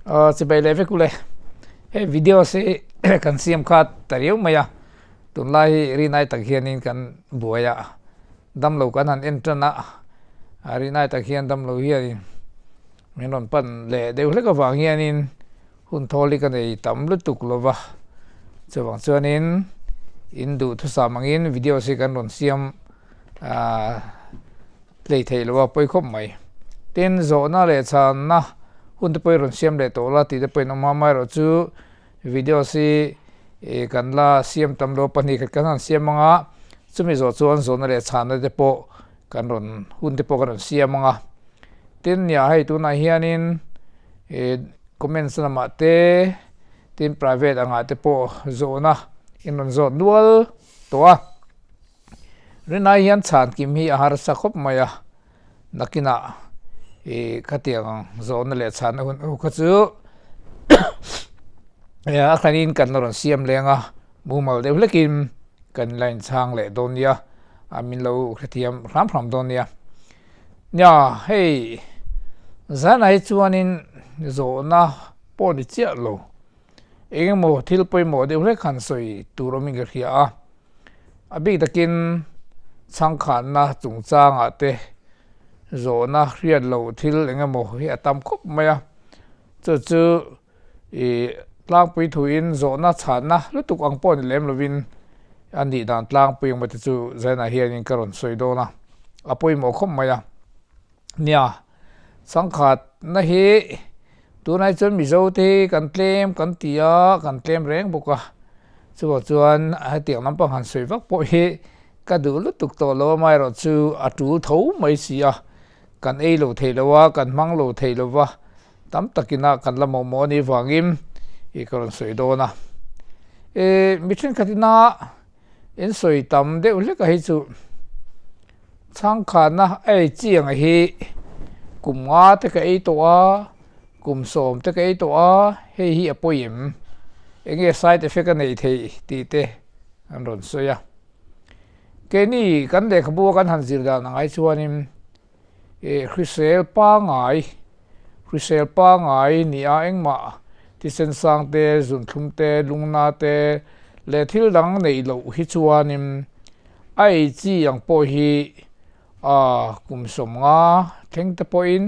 Chibai leh vek ule. Hei videos hi kan siam kha ta riau mai a, tunlai hi rinai tak hianin kan buai a, damlo kan han en tan a, rinai tak hian damlo hianin min rawn pan leh deuh hlek avang hianin hun thawl hi ka nei tam lutuk lo va, chuvang chuanin in duhthusam angin videos hi kan rawn siam tlei theih loh a pawi khawp mai. Tin, zawhna leh chhanna hun te pawh i rawn siam leh tawh la tih te pawh in awm a, amaherawhchu videos hi kan la siam tam lo pahnih khat kan han siam ang a, chumi zawh chuan zawhna leh chhanna te pawh kan rawn hun te pawh kan rawn siam ang a. Tin, nia hei tunah hianin comments lamah te tin private angah te pawh zawhna in rawn zawt nual tawh a. Rinai hian chhan kim hi a harsa khawp mai a, nakinah ih khatiang zawhna leh chhanna hun ho kha chu a thlanin kan la rawn siam leng a, mumal deuh hlekin kan la inchhang leh dawn nia, a min lo hrethiam hram hram dawn nia. Nia hei zanah hi chuanin zawhna pawh ni chiah lo, eng emaw thil pawimawh deuh hlek han sawi tur awmin ka hria a. A bik takin chhangkhanna chungchangah te zawhna hriat loh thil eng emaw hi a tam khawp mai a, chu chu ih tlangpui thuin zawhna chhanna lutuk ang pawh ni lem lovin a nih dan tlangpui ang te chu zainah hianin ka rawn sawi dawn a, a pawimawh khawp mai a. Nia, chhangkhatna hi tunah hi chuan Mizo te hi kan tlem kan ti a, kan tlem reng bawk a, chuvang chuan hetiang lampang han sawi vak pawh hi ka duh lutuk tawh lo amaherawhchu a tul tho mai si a, kan ei lo thei lo a, kan hmang lo thei lo va, tam takina kan la mawhmawh a nih vangin ih ka rawn sawi dawn a. Ih mi thenkhatina In sawi tam deuh hlek a hi chu chhangkhanna a ei chiang a hi kum nga te ka ei tawh a kum sawm te ka ei tawh a hei hi a pawi em eng nge side effect a neih theih tih te an rawn sawi a keini kan lehkhabu a kan han zir dan ang ai chuanin Ih hrisel pangai, hrisel pangai nia engmah thisen sang te, zunthlum te, lungna te leh thil dang neih loh hi chuanin a ei chi ang pawh hi ah kum sawmnga thleng te pawhin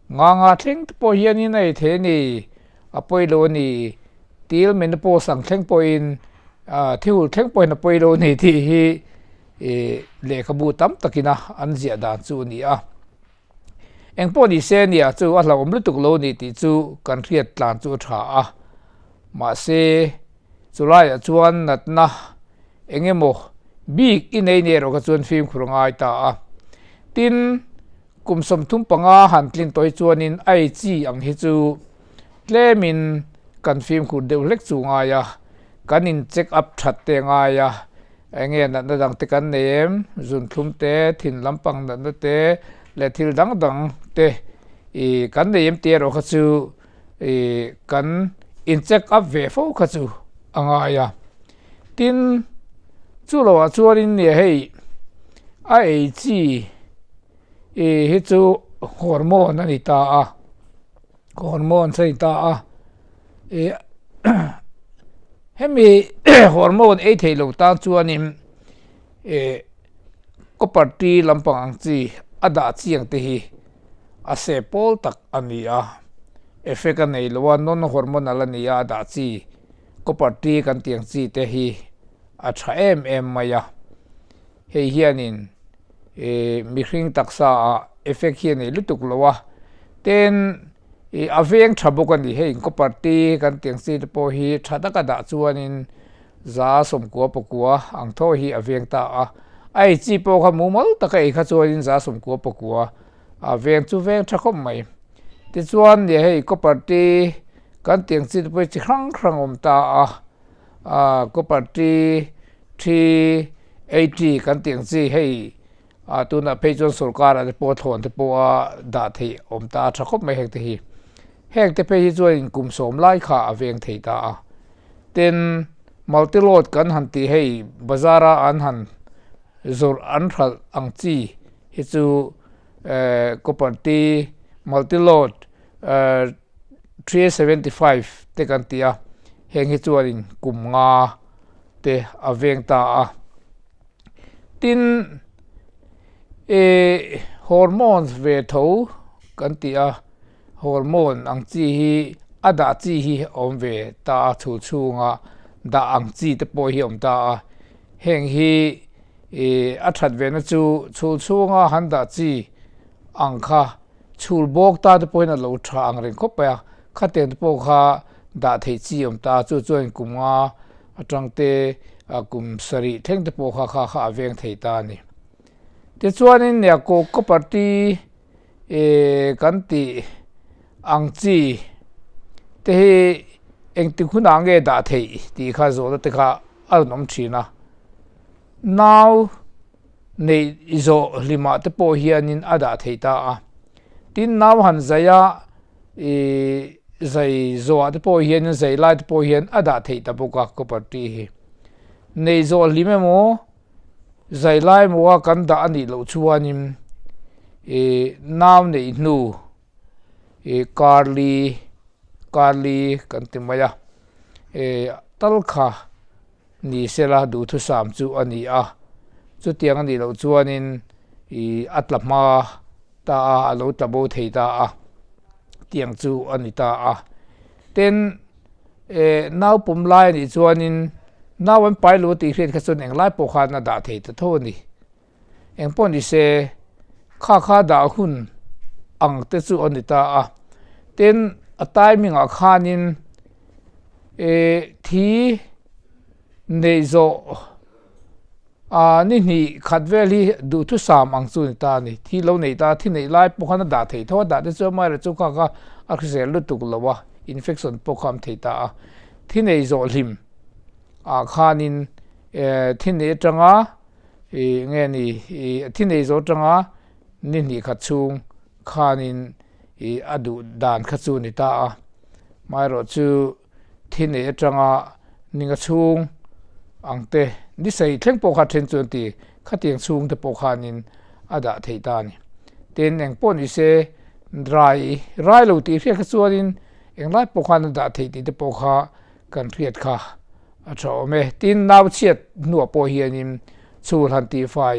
nga nga thleng te pawh hianin a ei thei a ni, a pawi lo a ni, til menopause ang thleng pawhin ah thihul thleng pawhin a pawi lo a ni tih hi. Ih lehkhabu tam takina an ziah dan chu a ni a, eng pawh ni se nia chu a hlauhawm lutuk lo ni tih chu kan hriat tlan chu a tha a, mahse chulaiah chuan natna eng emaw bik i nei ni erawh kha chuan fimkhur a ngai ta a, tin kum 35 han tlin tawh hi chuanin a ei chi ang hi chu tlemin kan fimkhur deuh hlek chu ngai a, kan in check up that te a ngai a. Eng nge natna dang te kan nei em? Zunthlum te, thin lampang natna te leh thil dang dang te ih kan nei em tih erawh kha chu ih kan in check up ve fo kha chu a ngai a. Tin, chu loah chuanin nia hei a ei chi ih hi chu hormone a ni ta a, hormone a ni ta a ih Hemi hormone ei theih loh tan chuanin eh copper T lampang ang chi a dah chiang te hi a seh pawl tak a ni a, effect a nei lo a, non hormonal a ni a, a dah chi copper T kan tih ang chi te hi a tha em em mai a, hei hianin eh mihring taksa ah effect hi a nei lutuk lo a, tin. Ih a veng tha bawk a ni hei copper T kan tih ang chi te pawh hi tha taka dah chuanin 90 pakua ang thaw hi a veng ta a, a ei chi pawh kha mumal taka ei kha chuanin 90 pakua a veng chu veng tha khawp mai. Tichuan nia hei copper T kan tih ang chi te pawh hi chi hrang hrang a awm ta a, ah copper T 380 kan tih ang chi hei. Ah tunah phei chuan sorkar ah te pawh thlawn te pawh a dah theih awm ta a tha khawp mai heng te hi. Heng te phei hi chuan kum sawm lai kha a veng thei ta a. Tin multi load kan han tih hei bazar a an han zawrh an hralh ang chi hi chu eh copper T multi load eh. 375 te kan ti a, heng hi chuanin kum nga te a veng ta a. Tin, eh hormones ve tho kan ti a, hormone ang chi hi a dah chi hi a awm ve ta a, chhul chhunga dah ang chi te pawh hi a awm ta a. Heng hi ih a that ve na chu chhul chhunga han dah chi ang kha chhul bawk ta te pawhin a lo tha ang reng khawp mai a, khatiang te pawh kha dah theih chi a awm ta a, chu chuan kum nga atang te ah kum sarih thleng te pawh kha kha kha a veng thei ta a ni. Tichuanin nia copper T eh kan tih ang chi te hi engtik hunah nge dah theih tih kha zawhna te kha a rawn awm thin a, nau neih zawh hlimah te pawh hianin a dah thei ta a, tin nau han zai a ih zai zawhah te pawh hianin zai lai te pawh hian a dah theih ta bawk a copper T hi. Neih zawh hlim emaw zai lai emaw a kan dah a nih loh chuanin ih nau neih hnu ih karli karli kan ti mai a ih tal kha Ni sela duhthusam chu a ni a, chutiang a nih loh chuanin ih a tla hma ta a, a lo tla bo thei ta a, tiang chu a ni ta a. Tin, eh nau pum lai a nih chuanin nau an pai lo tih hriat kha chuan englai pawh khan a dah thei ta tho a ni. Engpawh ni se, kha kha dah hun ang te chu a ni ta a. Tin, a timing ah khanin eh thi neih zawh ah ni hnih khat vel hi duhthusam ang chu a ni ta a ni. Thi lo neih ta, thi neih lai pawh khan a dah theih tho a, dah te chu amaherawhchu chu kha kha a hrisel lutuk lo a, infection pawh kha a awm thei ta a. Thi neih zawh hlim ah khanin eh thi neih atanga Ih nge ni ih thi nei zo tanga ni hnih khat chhung khanin ih a duh dan kha chu ni ta a, amaherawh chu thi nei atanga ninga chhung ang te ni sei thleng pawh kha then chu an ti khatiang chhung te pawh khanin a dah theih ta a ni. Tin engpawh ni se rai rai lo tih hriat kha chuanin englai pawh khan a dah theih tih te pawh kha Kan hriat kha a tha awm e. Tin, nau chhiat hnuah pawh hianin chhul han tihfai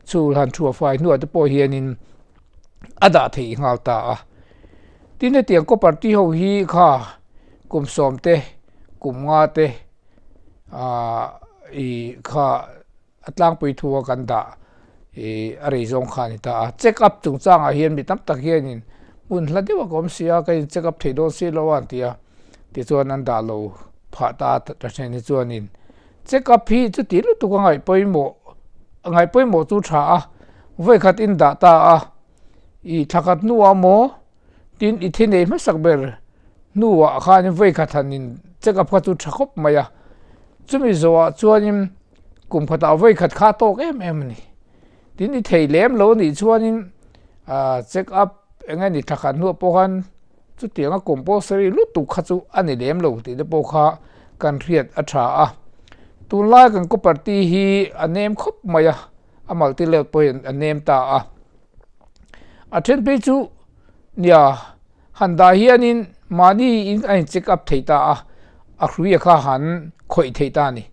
chhul han thuah fai hnuah te pawh hianin a dah theih nghal ta a. Tin, hetiang copper T ho hi kha kum sawm te, kum nga te ah ih kha A tlangpui thu a kan dah ih a rei zawng kha a ni ta a. Check up chungchangah hian mi tam tak hianin hmun hla deuh a ka awm si a, ka in check up thei dawn si lo a an ti a, tichuan an dah lo phah ta a ta then hi chuanin check up hi chuti lutuk a ngaih pawimawh a ngaih pawimawh chu tha a, vawikhat in dah ta a, ih thlakhat hnuah maw tin i thi nei hmasak ber hnuah khanin vawikhat han in check up kha chu tha khawp mai a, chumi zawhah chuanin Kum khatah vawi khat kha tawk em em a ni. Tin i thei lem lo anih chuanin ah check up eng nge ni thla khat hnuah pawh khan chutianga compulsory lutuk kha chu a ni lem lo tih te pawh kha kan hriat a tha a. Tunlai kan copper T hi a nem khawp mai a, a multi load pawhin a nem ta a. A then phei chu nia Han dah hianin mahni in a in check up thei ta a, a hrui a kha han khawih thei ta a ni.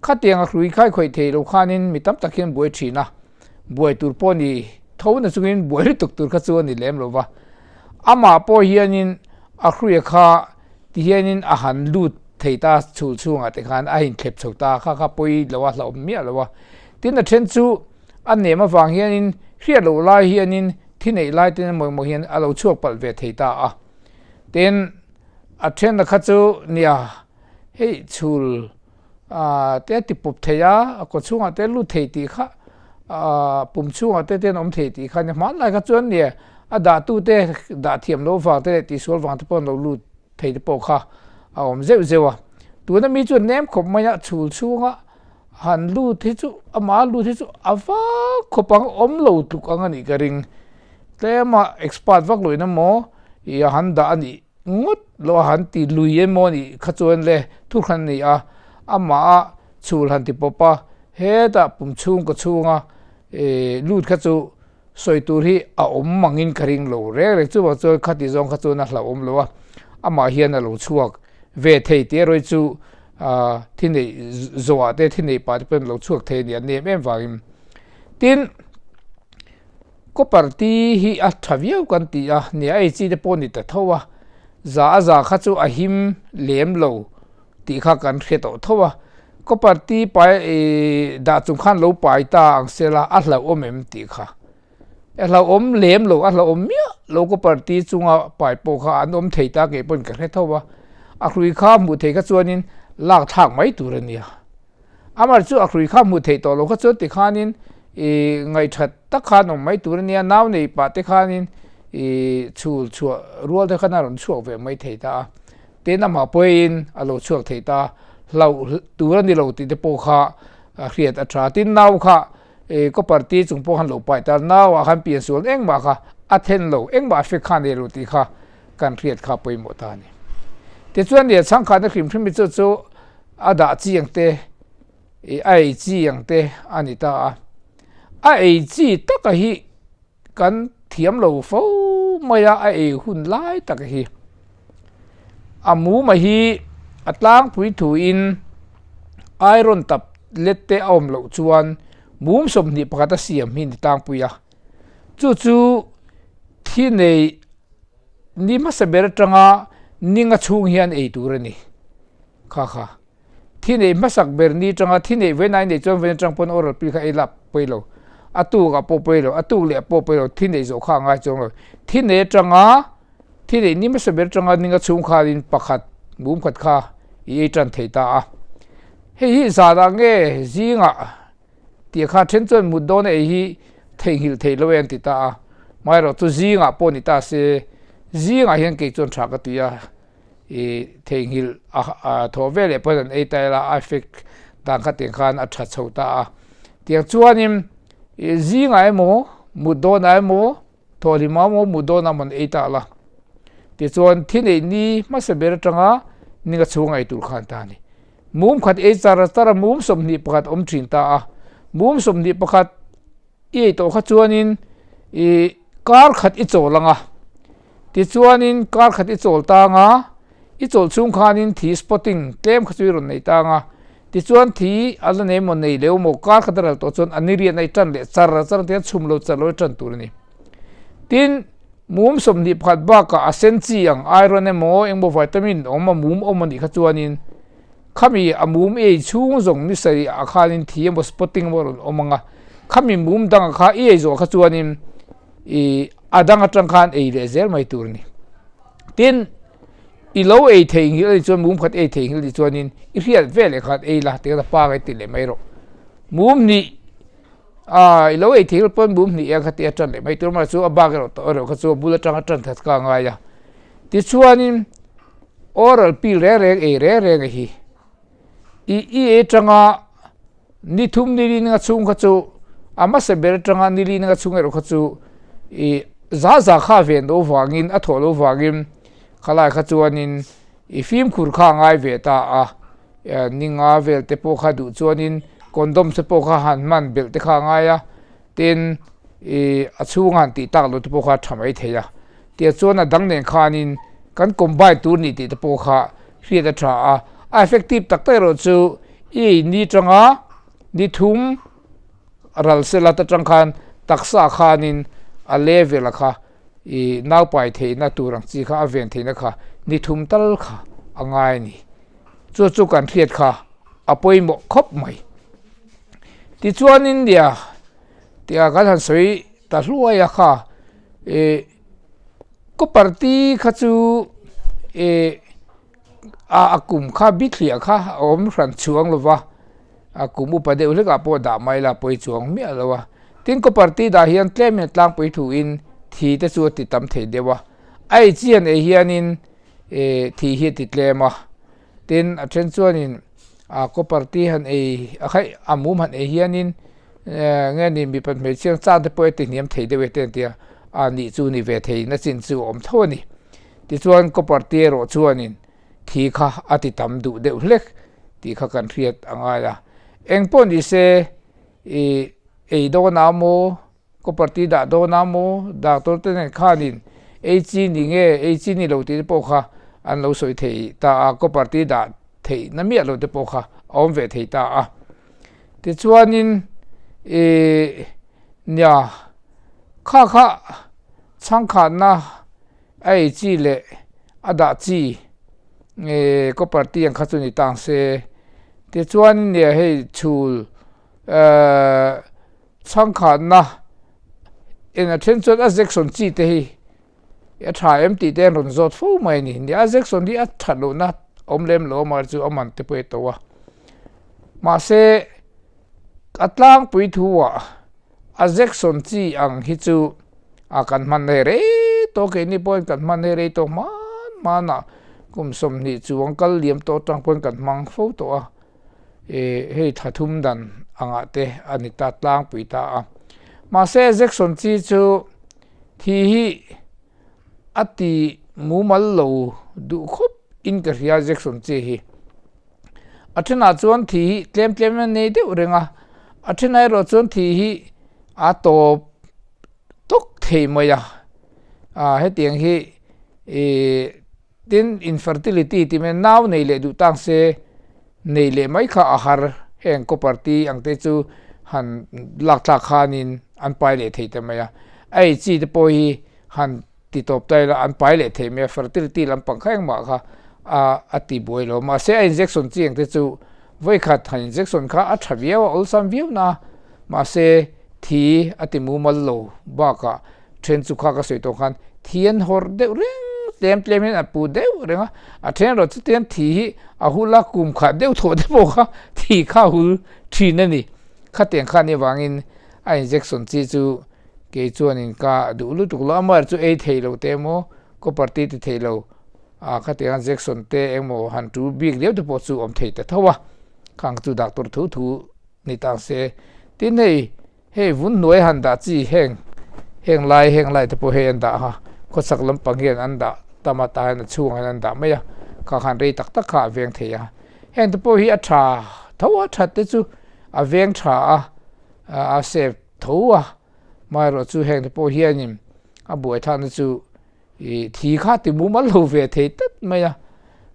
Khatiang a hrui khai khawih thei lo khanin mi tam tak hian buai thin a, buai tur pawh ni tho na chungin buai lutuk tur kha chu a ni lem lo va. Amah pawh hianin a hrui a kha ti hianin a han lut thei ta chhul chhungah te khan a inthlep chho ta kha kha pawi lo a hlauhawm miah lo a. Tin a then chu A nem avang hianin hriat loh lai hianin thi neih lai ten emaw emaw hian a lo chhuak palh ve thei ta a. Tin, a thenna kha chu nia hei chhul ah te a ti pawp thei a, a kaw chhungah te a lut thei tih kha ah pum chhungah te ten a awm thei tih kha nia hmanlai kha chuan nia a dahtute dah thiam loh vang te leh tihsual vang te pawh an lo lut thei te pawh kha a awm zeuh zeuh a. Tuna mi chuan nem khawp mai a chhul chhunga han lut hi chu ama lut hi chu a vak khawp ang awm lo tluk ang a nih ka ring. Tlema expert vak loin emaw ih a han dah a nih ngawt lo a han ti lui emaw a nih kha chuan le thuhran a ni a, amah chhul han ti pawp a hetah pum chhung ka chhunga ih lut kha chu. sawi tur hi a awm mangin ka ring lo reng reng. Chuvang chuan khati zawng kha chuan a hlauhawm lo a, amah hian a lo chhuak ve thei tih erawh hi chu thi neih zawhah te thi neih pah te pawhin a lo chhuak thei a ni a nem em vangin. Tin, copper te hi a tha viau kan ti a, nia ei chi te pawh a ni ta tho a, za a za kha chu a him lem lo tih kha kan hre tawh tho a, copper te pai ih dah chung khan lo pai ta ang sela a hlauhawm em tih kha. A hlauhawm lem lo, a hlauhawm miah lo copper te chunga pai pawh kha an awm thei ta kei pawhin ka hre tho a, a hrui kha hmuh theih kha chuanin lak thlak mai tur a nia. Amah chu a hrui kha hmuh theih tawh lo kha chuan tikhanin ih ngaihthat tak khan awm mai tur a nia, nau nei pah te khanin ih chhul chhuah rual te khan a rawn chhuak ve mai thei ta a, tin amah pawhin a lo chhuak thei ta, hlauh tur a ni lo tih te pawh kha a hriat a tha. Tin nau kha ih copper te chung pawh khan lo pai ta, nau ah khan piansual engmah kha a then lo, engmah a fek kha a nei lo tih kha kan hriat kha pawimawh ta a ni. Tichuan nia chhangkhatna hrim hrim hi chu chu a dah chi ang te ih a ei chi ang te a ni ta a, a ei chi taka hi kan thiam lo fo mai a, a ei hun lai taka hi a muma hi a tlangpui thuin iron tap let te a awm loh chuan mum 21 a siam hi ni tlangpui a, chu chu thi nei ni hmasa ber atanga ninga chhung hian ei tur a ni. Kha kha. Thi neih hmasak ber ni atanga thi neih vawiin ai neih chuan vawiin atang pawn oral pill kha ei lap pawi lo. A tuk ah pawh pawi lo, a tuk leh ah pawh pawi lo, thi neih zawh kha a ngai chuang lo. Thi neih atanga thi neih ni hmasa ber atanga ninga chhung khanin pakhat mum khat kha i ei tan thei ta a. Hei hi zanah nge zingah tih kha then chuan mut dawn a ei hi theihnghilh theih lo e an ti ta a. Amaherawhchu chu zingah pawh ni ta se, zingah hian kei chuan tha ka ti a. Ih theihnghilh a thawh ve leh pawn an ei ta ila a effect dan kha tiang khan a tha chho ta a tiang chuanin ih zingah emaw mut dawnah emaw thawhhlimah emaw mut dawnah emaw an ei ta la tichuan thi neih ni hmasa ber atanga ninga chhunga ei tur khan ta a ni mum khat ei char char a mum 21 awm thin ta a mum 21 i ei tawh kha chuanin ih kar khat i chawl ang a. Tichuanin kar khat i chawl tang a, i chawlh chhung khanin thi spotting tlem kha chu i rawn nei tang a. Tichuan thi a la nei maw nei leu maw kar khat a ral tawh chuan a ni riatna i tan leh char char ang tihian chhum lo char lo i tan tur a ni. Tin, mum 21 bakah a sen chi ang iron emaw engmaw vitamin awm a mum awm a nih kha chuanin khami a mum i ei chhung zawng ni sarih ah khanin thi emaw spotting emaw a rawn awm ang a, khami mum dangah kha i ei zawh kha chuanin I a dang atang khan ei leh zel mai tur a ni. Tin, i lo ei thei nghilh a nih chuan mum khat ei thei nghilh a nih chuanin i hriat ve leh khan ei la tikhan a pangai ti leh mai rawh. Mum hnih ah i lo ei thei nghilh pawn mum hnih ang kha ti a tan leh mai tur a, chu a bak erawh tawh erawh kha chu a bul atanga tan that kha a ngai a. Tichuanin oral pill reng reng ei reng reng a hi I i ei atanga ni thum ni li ninga chhung kha chu a hmasa ber atanga ni li ninga chhung erawh kha chu i za za kha ven loh vangin a thawh loh vangin khalai kha chuanin i fimkhur kha a ngai ve ta a ninga vel te pawh kha duh chuanin condom te pawh kha han hman belh te kha a ngai a tin i a chhunga han tih tak loh te pawh kha a tha mai thei a tiah chuan a dang nen khanin kan combine tur ni tih te pawh kha hriat a tha a, a effective tak tak erawh chu i ei ni tanga ni thum ral sela ta tang khan taksa khanin a level a kha i naupai theihna tur ang chi kha a ven theihna kha ni thum tal kha a ngai a ni. Chu chu kan hriat kha a pawimawh khawp mai. Tichuanin nia tia kan han sawi ta hluai a kha ih copper te kha chu ih a kum kha bithliah kha a awm hran chhuang lo va a kum upa deuh hlek ah pawh dah mai la pawi chuang miah lo a tin copper te dah hian tlem in a tlangpui thu in thi te chu a ti tam thei deuh a a ei chian ei hian in ih thi hi a ti tlem a tin a then chuan in a copper te han ei a khaih a mum han ei hian in nge ni mipa hmeichhia chang te pawh a ti hniam thei deuh e te an ti a a nih chu ni ve thei na chin chu a awm tho a ni tichuan copper te erawh chuanin thi kha a ti tam duh deuh hlek tih kha kan hriat a ngai a engpawh ni se ih ei dawn a maw. Copper T dah dawn a maw doctor te nen khanin ei chi ni nge ei chi ni lo tih te pawh kha an lo sawi thei ta a, Copper T dah theih na miah lo te pawh kha a awm ve thei ta a. Tichuanin ih nia kha kha chhangkhatna a ei chi leh a dah chi ih Copper T ang kha chu ni tang se. Tichuanin nia hei chhul eh. Chhangkhatna en a then chuan a Jackson chi te hi a tha em tih te an rawn zawt fo mai a ni. Nia a Jackson hi a that lohna awm lem lo amah chu a man te pawh i to a. Mahse a tlangpui thu ah a Jackson chi ang hi chu a kan hman hei rei tawh keini pawhin kan hman hei rei tawh hman hman ah kum 20 chuang kal liam tawh atang pawhin kan hmang fo tawh a. Ih hei tha thum dan angah te a ni ta tlangpui ta a. Mahse Jackson chi chu thi hi a ti mumal lo duh khawp in ka hria Jackson chi hi. A thenah chuan thi hi tlem tlem in a nei deuh reng a, a thenah erawh chuan thi hi a tawp tawk thei mai a. Ah hetiang hi ih. Tin, infertility tih mai nau nei leh duh tang se nei leh mai kha a har. Heng copper T ang te chu han lak thlak khanin an pai leh thei ta mai a. A ei chi te pawh hi han ti tawp ta ila an pai leh thei mai a, fertility lampang kha engmah kha a a ti buai lo. Mahse a injection chi ang te chu vawikhat han injection kha a tha viau a, awlsam viau na a, mahse thi a ti mumal lo bakah Then chu kha ka sawi tawh khan thi an hawrh deuh reng tlem tlem hian a pu deuh reng a, a then erawh chutiang thi hi a hul a kum khat deuh thawh te pawh kha thi kha a hul thin a ni. Khatiang kha nih avangin a injection chi chu kei chuanin ka duh lutuk lo, amaherawhchu chu ei thei lo te emaw copper ti ti thei lo a khatiang injection te engmaw han tul bik riau te pawh chu awm thei ta tho a, khang chu doctor thu thu ni ta se. Tin hei. Hei vun hnuai han dah chi heng heng lai heng lai te pawh hei an dah a, khawchhak lampang hian an dah tam a tah hian a chhungah hian an dah mai a, kha khan rei tak tak kha a veng thei a. Heng te pawh hi a tha tho a, that te chu a veng tha a, a safe tho a, amaherawhchu heng te pawh hianin a buaithlakna chu Ih thi kha ti mumal lo ve thei tlat mai a,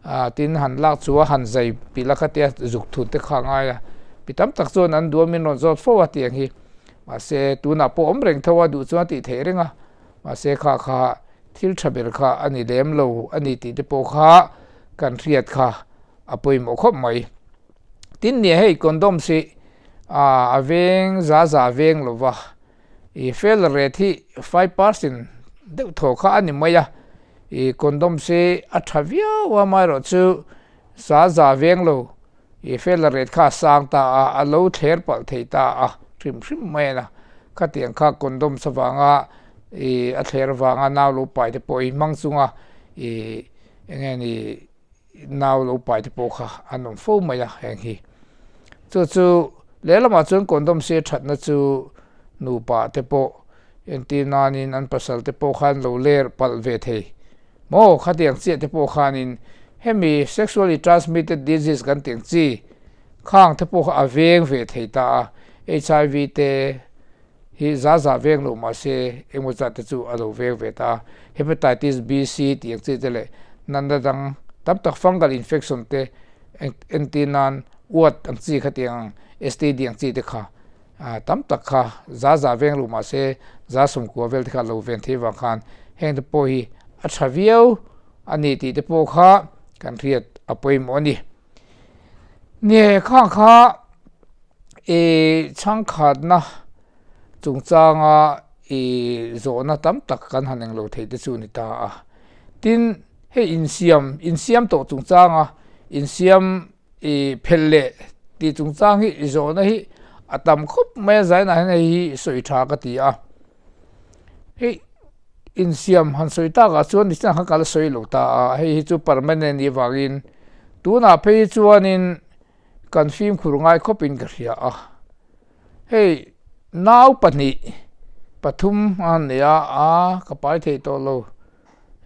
ah tin han lak chu a han zai pilh a khatia zuk thut te kha a ngai a, mi tam tak chuan an duam in rawn zawt fo a tiang hi, mahse tunah pawh awm reng tho a duh chuan a tih theih reng a, mahse kha kha thil tha ber kha a ni lem lo a ni tih te pawh kha kan hriat kha a pawimawh khawp mai. Tin nia hei condoms hi ah a veng za za veng lo va. I failure rate hi 5% deuh thaw kha a ni mai a, i condoms hi a tha viau a amaherawhchu za za veng lo i failure rate kha a sang ta a, a lo thler palh thei ta a hrim hrim mai a na. Khatiang kha condoms avanga i a thler avanga nau lo pai te pawh i hmang chunga i eng nge ni Nau lo pai te pawh kha an awm fo mai a heng hi. Chu chu lehlamah chuan condom se thatna chu nupa te pawh entir nanin an pasal te pawh khan lo ler palh ve thei maw khatiang chiah te pawh khanin hemi sexually transmitted disease kan tih ang chi khang te pawh kha a veng ve thei ta a, HIV te hi za za veng lo mahse engmaw zat te chu a lo veng ve ta a, Hepatitis B, C tih ang chi te leh natna dang tam tak fungal infection te entir nan uat ang chi kha tih ang STD ang chi te kha tam tak kha za za veng lo mahse za 90 vel te kha a lo ven thei vang khan heng te pawh hi a tha viau a ni tih te pawh kha kan hriat a pawimawh a ni. Nge khang kha I chhangkhatna chungchanga i zawhna tam tak kan han englo thei te chu ni ta a. Tin, hei insiam, insiam tawh chungchanga insiam i phelh leh tih chungchang hi i zawhna hi a tam khawp mai a, zainah hian hei hi sawi tha ka ti a. Hei insiam han sawi takah chuan nichina khan ka la sawi lo ta a, hei hi chu permanent nih avangin tunah phei hi chuanin Kan fimkhur ngai khawpin ka hria a, hei nau pahnih pathum a han nei a, a ka pai thei tawh lo,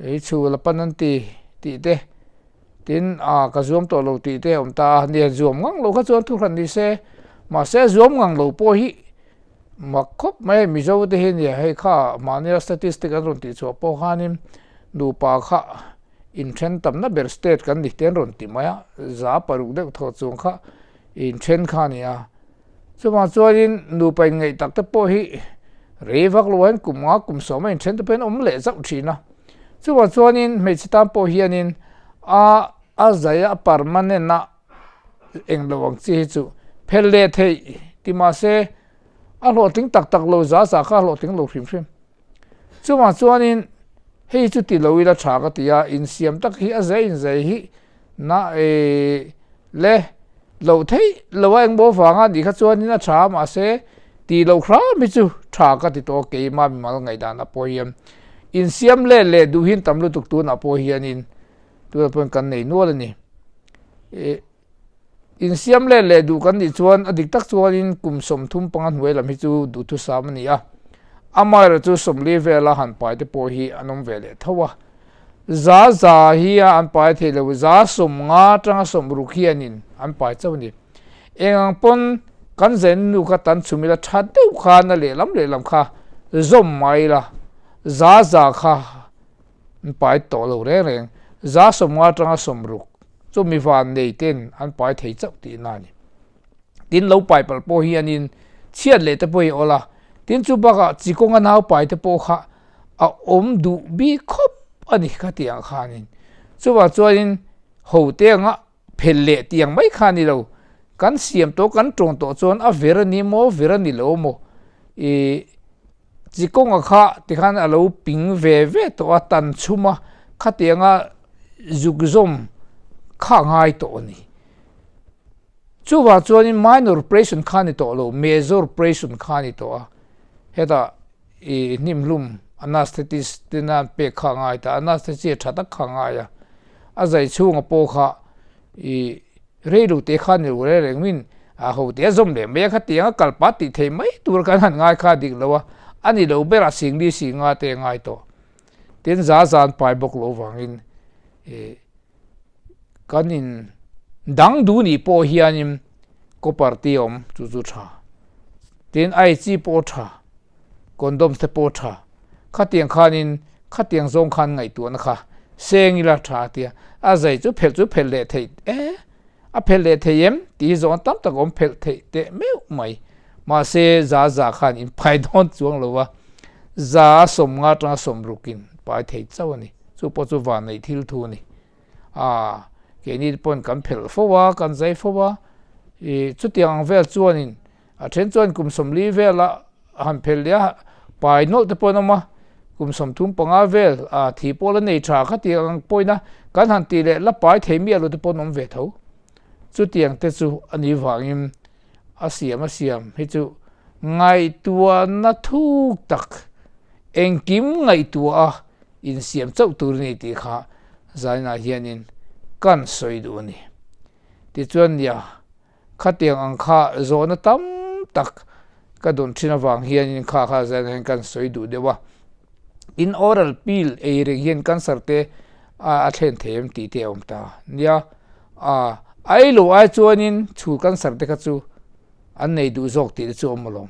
hei chhul a pan an ti tih te, tin a ka zuam tawh lo tih te a awm ta a, nia zuam ngang lo kha chuan thu hran ni se, mahse zuam ngang lo pawh hi. Mak khawp mai hei Mizo te hi nia hei kha mahnia statistic an rawn tih chhuah pawh khanin nupa kha inthen tamna ber state kan ni te an rawn ti mai a, 600 deuh thaw chuang kha inthen kha a ni a. Chuvang chuanin nupa inngaih tak te pawh hi rei vak lo hian kum nga kum sawma inthen te pawh hian awm leh zauh thin a. Chuvang chuanin hmeichhe tan pawh hianin a a zai a permanent a eng lo ang chi hi chu phel leh theih ti mahse a hlawhtling tak tak lo za za kha a hlawhtling lo hrim hrim. Chuvang chuanin hei chu ti lo ila tha ka ti a, insiam tak hi a zai inzai hi na eh le loh theih lo a engmaw vanga nih kha chuanin a tha a mahse tih loh hram hi chu tha ka ti tawh a keimah mimal ngaihdan ah pawh hian insiam let leh duh hi an tam lutuk tunah pawh hianin tunah pawh hian kan nei nual a ni. Eh. Insiam let leh duh kan nih chuan a dik tak chuanin kum 35 hnuai lam hi chu duhthusam a ni a, amaherawh chu 40 vela han pai te pawh hi an awm ve leh tho a. Za za hi a an pai thei lo, 50% atanga 60 hianin an pai chauh a ni. Eng ang pawn kan zaina nu kha tan chhum ila tha deuh khan a lehlam lehlam kha zawm mai ila, za za kha an pai tawh lo reng reng, 50% atanga 60. Chu mi van nei ten an pai thei chauh tihna a ni. Tin lo pai palh pawh hianin chhiat leh te pawh hi a awl a, tin chu bakah chi kawnga nau pai te pawh kha a awm duh bik khawp a ni kha tih ang khanin. Chuvang chuanin ho te anga phelh leh tih ang mai kha a ni lo, kan siam tawh kan tawng tawh chuan a vir a ni maw vir a ni lo maw ih Chi kawnga kha tikhan a lo ping ve ve tawh a, tan chhum a, khatianga zuk zawm kha a ngai tawh a ni. Chuvang chuanin minor operation kha a ni tawh lo, major operation kha a ni tawh a, hetah ih hnimhlum anaesthetist tena an pek kha a ngai ta, anaesthesia tha tak kha a ngai a, a zai chhunga pawh kha I reilu te kha ni lo reng reng min a ho te a zawm leh mai a khatiang a kal pat tih thei mai tur kan han ngai kha dik lo a, a ni lo berah singli singa te a ngai tawh. Tin za zan pai bawk lo vangin i kan in dang duh nih pawh hianin copper te a awm chu chu tha. Tin ai chi pawh tha. Condoms te pawh tha. Khatiang khanin khatiang zawng khan ngaihtuahna kha seng ila tha a tia. A zai chu phelh chu phelh leh theih e, a phelh leh thei em tih hi zawng tam tak awm phelh theih teh meuh mai. Mahse za za khan in pai dawn chuang lo a, 50% atanga 60 in pai thei chauh a ni. Chu pawh chu vanneih thil thu a ni. A, keini te pawhin kan phelh fo a, kan zai fo a, ih chutiang ang vel chuanin A then chuan kum 40 vela han phelh leh a, pai nawlh te pawh an awm a, kum 35 vel a thi pawh la nei tha kha tih ang pawhin a, kan han tih leh la pai thei miah lo te pawh an awm ve tho. Chutiang te chu a nih vangin a siam a siam hi chu ngaihtuahna thuk tak engkim ngaihtuah a insiam chauh tur a ni tih kha zainah hianin kan sawi duh a ni. Tichuan nia. Khatiang ang kha zawhna tam tak ka dawn thin avang hianin kha kha zan hian kan sawi duh deuh a. In oral pill ei reng hian cancer te a thlen thei em tih te a awm ta nia. A ei lo ai chuanin chhul cancer te kha chu an nei duh zawk tih te chu a awm alawm.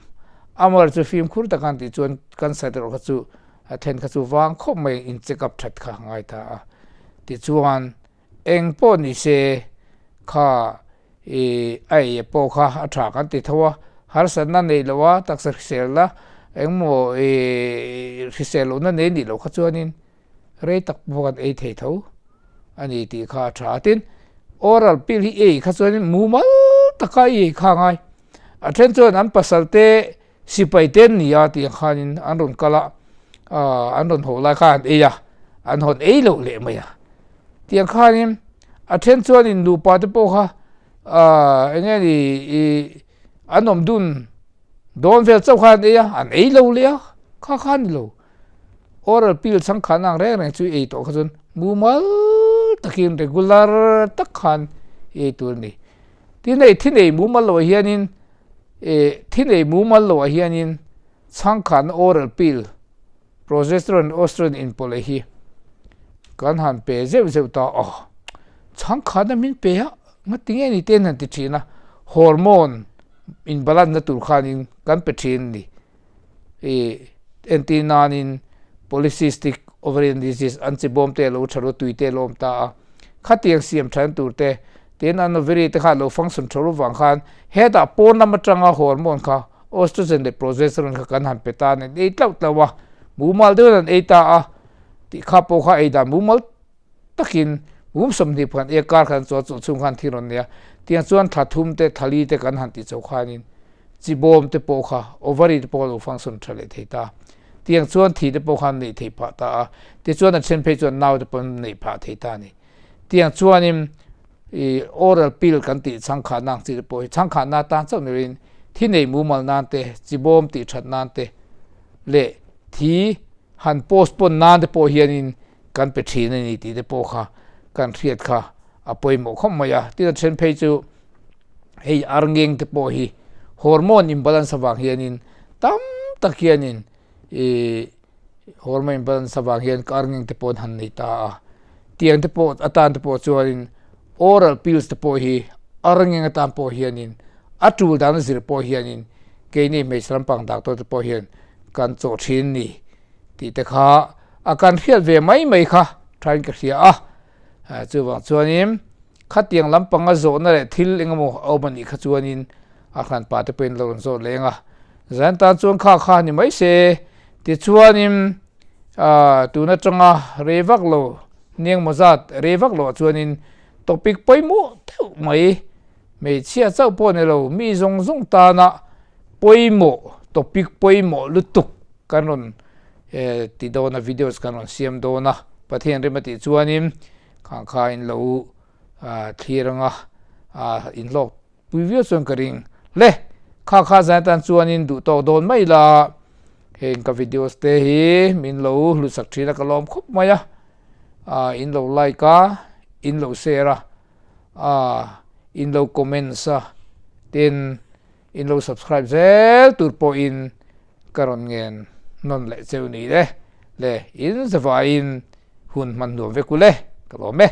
Amaherawhchu chu fimkhur taka an tih chuan cancer te erawh kha chu a thlen kha chu vang khawp mai in check up that kha a ngai ta a. Tichuan Eng pawh ni se kha i a ei pawh kha a tha kan ti tho a, harsatna neih loh a taksa hriselna engmaw i hrisel lohna nei nih loh kha chuanin rei tak pawh kan ei thei tho a ni tih kha a tha a. Tin, oral pill hi ei kha chuanin mumal taka i ei kha a ngai. A then chuan an pasal te Sipai te an ni a tih ang khanin an rawn kal a, an rawn haw lai khan an ei a, an hawn ei loh leh mai a. Tih ang khanin a then chuanin nupa te pawh kha eng nge ni ih an awm dun dawn vel chauh khan an ei a, an ei lo leh a, kha kha a ni lo. Oral pill changkhan ang reng reng chu i ei tawh kha chuan mumal takin regular tak khan i ei tur a ni. Tin hei thinei mumal loah hianin Eh, thi nei mumal loah hianin chhangkhatna oral pill, progesterone leh oestrogen inpawlh hi kan han pe zeuh zeuh ta a, chhangkhatna min pe a, ngati nge ni te an han ti thin a, hormone in balance na tur khanin kan pe thin a ni. I entir nanin polycystic ovarian disease an chi bawm te a lo tha lo, tui te a lo awm ta a, khatiang siam than tur te, tin an ovary te kha a lo function tha lo vang khan hetah pawn lam atanga hormone kha oestrogen leh progesterone kha kan han pe ta a, an ei tlauh tlauh a, mumal deuhin an ei ta a, tih kha pawh kha ei dan mumal takin mum 20 phan e kar khan chuan chawlh chhung khan thil rawn nei a, tiang chuan thla thum te thla li te kan han tih chho khanin chi bawm te pawh kha ovary te pawh a lo function tha leh thei ta, tiang chuan thi te pawh khan neih theih phah ta a, tichuan a then phei chuan nau te pawh an neih phah thei ta a ni. Tiang chuanin ih oral pill kan tih chhangkhatna ang chi te pawh hi chhangkhatna atan chauh ni loin thi nei mumal nan te chi bawm tih that nan te leh thi han postpone nan te pawh hianin kan pe thin a ni tih te pawh kha kan hriat kha a pawimawh khawp mai a. Tin a then phei chu hei arngeng te pawh hi hormone imbalance avang hianin tam tak hianin ih hormone imbalance avang hian arngeng te pawh an han nei ta a. Tiang te pawh atan te pawh chuanin oral pills te pawh hi arngeng atan pawh hianin a tul dan a zir pawh hianin keini hmeichhe lampang doctor te pawh hian kan chawh thin a ni. Tih te kha a kan hriat ve mai mai kha thain ka hria a, chuvang chuanin khatiang lampanga zawhna leh thil engemaw a awm anih kha chuanin a hranpa te pawhin lo rawn zawt leng a, zan tan chuan kha kha ni mai se tichuanin tun atanga rei vak lo ni engemaw zat rei vak loh ah chuanin topic pawimawh deuh mai hmeichhia chauh pawh ni lo mi zawng zawng tana pawimawh topic pawimawh lutuk. Kan rawn ti dawn a, videos kan rawn siam dawn a, Pathian rem a tih chuanin khang kha in lo thlir anga in hlawk pui viau chuan ka ring. Le, kha kha zan atan chuanin duh tawk dawn mai la, heng ka videos te hi min lo hlutsak thin a ka lawm khawp mai a, in lo like a, in lo share a, in lo comments a, tin In lo subscribe zel tur pawhin ka rawn ngen nawn leh cheu ni le. Le in zavaiin hun hman nuam vek u le. Ka lawm e.